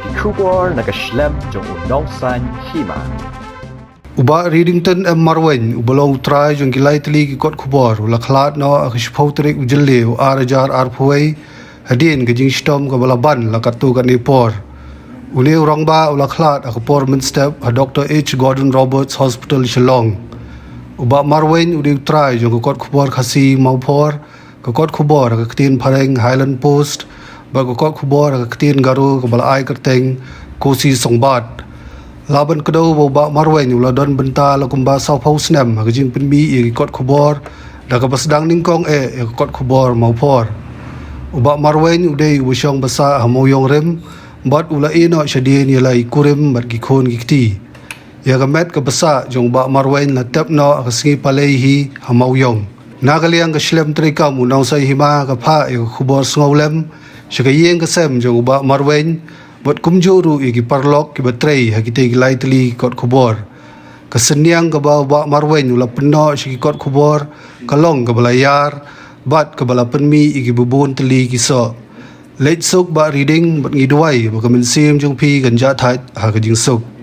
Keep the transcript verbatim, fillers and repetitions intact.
Ki khubor na ka shlem jong u Nongsaiñ Hima. U Bah Readington M Marwein, uba long u trai jong ki lai tylli ki kot khubor, u la khlad noh ha ka shiphew tarik u Jylliew ar hajar arphew wei, hadien ka jingshitom kaba la ban la katto katne por. Une u rangbah u la khlad ha ka por mynstep ha Doctor H Gordon Roberts Hospital Shillong. U Bah Marwein u dei u trai jong ka kot khubor Khasi Mawphor, ka kot khubor ha ka ktien Phareng Highland Post, bad ka kot khubor ha ka ktien Garo kaba la ai kyrteng Kosi Songbat. La ban kdew ba u Bah Marwein u la don bynta la kumba sawphew snem ha ka jingpynmih ïa ki kot khubor, da kaba sdang nyngkong eh ïa ka kot khubor Mawphor. U Bah Marwein u dei uba shong basa ha Mawiong Rim, bad u la ïeh noh shadien ïa la i kurim bad ki khun ki kti. Ïa ka met kaba sah jong u Bah Marwein la tep noh ha ka sngi Palei hi ha Mawiong. Na ka liang ka shlem treikam u Nongsaiñ Hima ka phah ïa ka khubor sngewlem sha ka ïing ka sem jong u Bah Marwein, bad kumjuh ruh ïa ki paralok kiba trei ha kitei ki lai tylli ki kot khubor. Ka synñiang kaba u Bah Marwein u la pynnoh sha ki kot khubor ka long kaba la ïar, bad kaba la pynmih ïa kiba bun tylli ki soh. Leit suk Bah Reading, bad ngi duwai ba ka mynsiem jong phi kan jah thait ha ka jingsuk.